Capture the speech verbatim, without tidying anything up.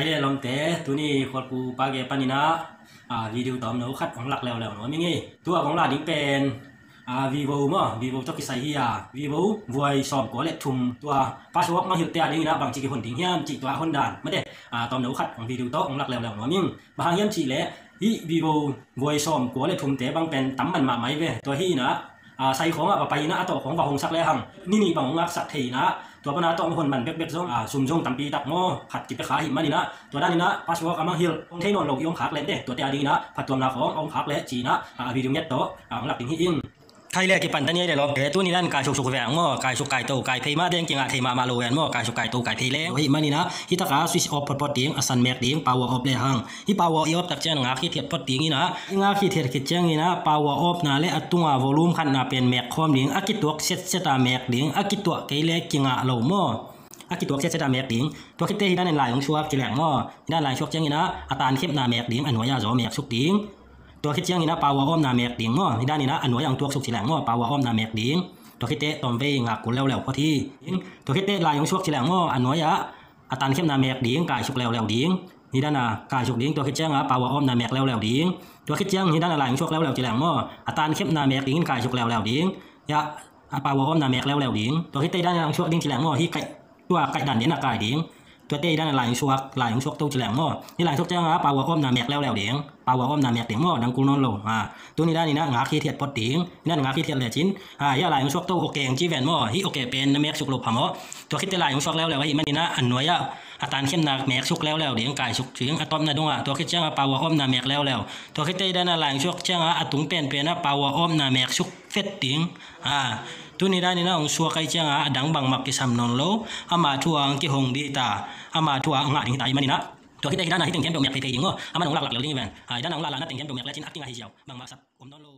Hi le lawmte, tuni Khualpu Pa Ge panin ah, a, video tawmno khat hong lak leuleu nuam ing ei. Tua kong lak ding pen, a, Vivo maw, Vivo tawh kisai hi a, Vivo vuai sawm kua le thum tua password mangngilhte a dingin ah bangci kihon ding hiam cih tua hon dan mate, a, tawmno khat hong video tawh hong lak leuleu nuam ing. Bang hang hiam cih leh hih Vivo vuai sawm kua le thumte bang pen tam man mahmah hi ve. Tua hi in ah, a, sai khawng ah va pai in ah a tawh khawng va hong sak lehang ni nih bang hong ngaksak thei in ah, tua pan a tawh hong hon man bekbek zong, a, sum zong tampi tak maw, khat kipia kha ahih manin ah, tua danin ah password a mangngilh hong thei nawn lo i om khak leh te, tuate a dingin ah phattuamna khawng a om khak leh ci in ah, a, video nget tawh, a, hong lak ding hi ing. Khai le kipan ta ni ei le lawmte, tuni dan kai suksuk veng maw, kai suk kai to kai phei mah deng kingah thei mahmah lo ven maw, kai suk kai to kai phei le. Ahih manin ah hih tak a switch off photphot ding, a san mek ding, power off lehang. Hih power i off tak ciang ngak hithiat phot ding in ah, i ngak hithiat khit ciangin ah power off na le a tunga volume khatna pen mek khawm ding, a kituak setset a mek ding, a kituak kei le kingah lo maw. A kituak setset a mek ding. Tua khitte hih danin lai hong suak ci leng maw. Hih dan lai suak ciangin ah a tankhemna mek ding, a nuai a zaw mek suk ding. Tua khit ciangin ah power off na mek ding maw. Hih danin ah a nuai a hong tuak suk ci leng maw, power off na mek ding. Tua khitte tawmvei ngak kul leuleu phot hi. Tua khitte lai hong suak ci leng maw, a nuai ah a tankhemna mek ding, kai suk leuleu ding. Hih dan a kai suk ding, tua khit ciang a power off na mek leuleu ding. Tua khit ciang hih dan a lai hong suak leuleu ci leng maw, a tankhemna mek ding, kai suk leuleu ding. Ya, a power off na mek leuleu ding. Tua khitte hih dan a lai hong suak ding ci leng maw, hih kai, tua kai dan den a kai ding. Tuate hih dan a lai hong suak, lai hong suak to ci leng maw. Hih lai hong suak ciang a power off na mek leuleu ding. Power off na mek ding maw, dang kul nawn lo. A, tuni danin ah ngak hithiat phot ding. Hih dan ngak hithiat lecin, a, hih a lai hong suak to okay hong ci ven maw. Hih okay pen na mek suk lo phamawh. Tua khitte lai hong suak leuleu ahih manin ah a nuai ah a tankhemna mek suk leuleu ding, kai suk ding, a tawpna dong ah. Tua khit ciang a power off na mek leuleu. Tua khitte hih dan a lai hong suak ciang a a tung penpen ah power off na mek suk fet ding. A, tuni danin ah hong suak ahih ciang a a dang bangmah kisam nawn lo. Ama thu ah hong kihong dih ta. Ama thu ah hong ngah ding hi ta ahih manin ah. Tua khitte hih dan a hih teng khempeuh mek pheiphei ding maw. Aman hong laklak lel ding hi ven. A, hih dan a hong laklakna teng khempeuh mek lecin a kingah hi ziau. Bangmah sap om nawn lo.